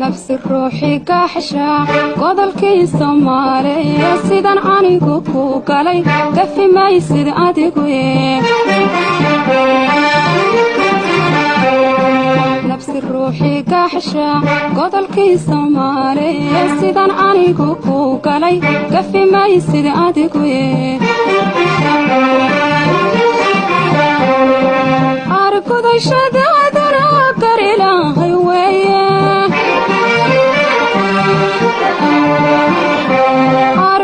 Nafsi ruuxii gaaxsha godolkii Soomaaliya, sidan anigu ku galay gafi maysid adigu. Nafsi ruuxii gaaxsha godolkii Soomaaliya, sidan anigu ku galay gafi maysid adigu. Argudashadaaduna gar Ilaahay weeye,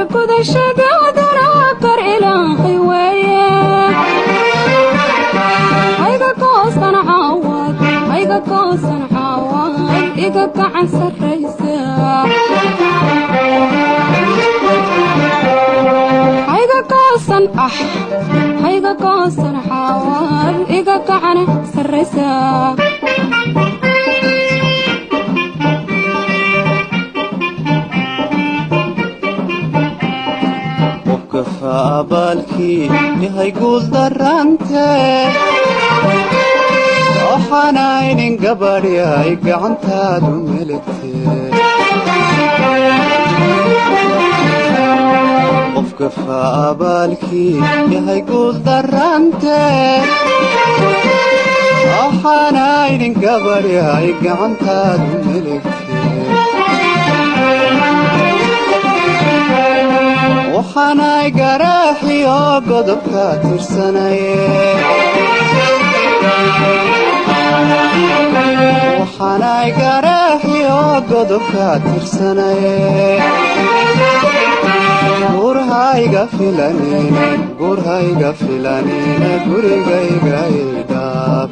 argudashadaaduna gar Ilaahay weeye. Hayga goosan caawad, hayga goosan caawad, iga gacan sarraysa. Hayga goosan, ah, hayga goosan caawad, iga gacan sarraysa. Qofka faabaalkii yahay guul darante, waxaanaynin gabadhi ay gacantaadu meligtee. Qofka faabaalkii yahay guul darante, waxaanaynin gabadhi ay gacantaadu meligtee. Waxaanay garaaxiyo godobka tirsanaye, waxaanay garaaxiyo godobka tirsanaye. Gurhayga filanine, gurhayga filanine, gurigayga idhaaf.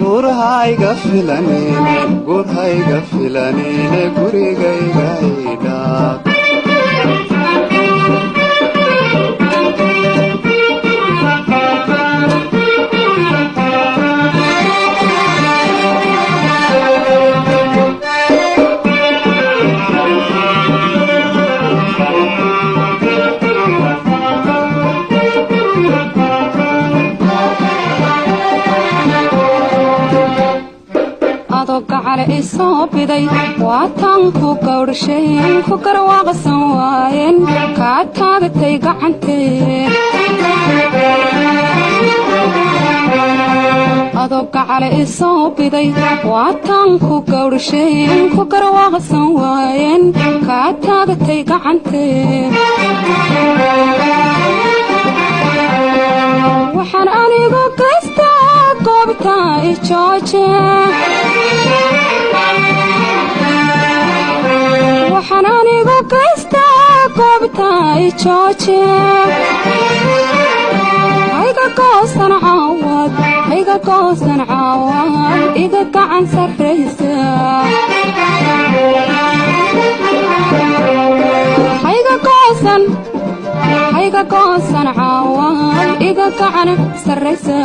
Gurhayga filanine, gurhayga filanine, gurigayga idhaaf. Adoo gacale i soo biday, waataan ku gawdhasheen, ku garwaaqsan waayeen, kaa taagatay gacantee. Adoo gacale i soo biday, waataan ku gawdhasheen, ku garwaaqsan waayeen, kaa taagatay gacantee. Waxaan anigu gaystaa goobta i jooje, waxaan anigu gaystaa goobta i jooje. Hayga goosan caawad, hayga goosan caawad, iga gacan sarraysa. Hayga goosan, hayga goosan caawad, iga gacan sarraysa.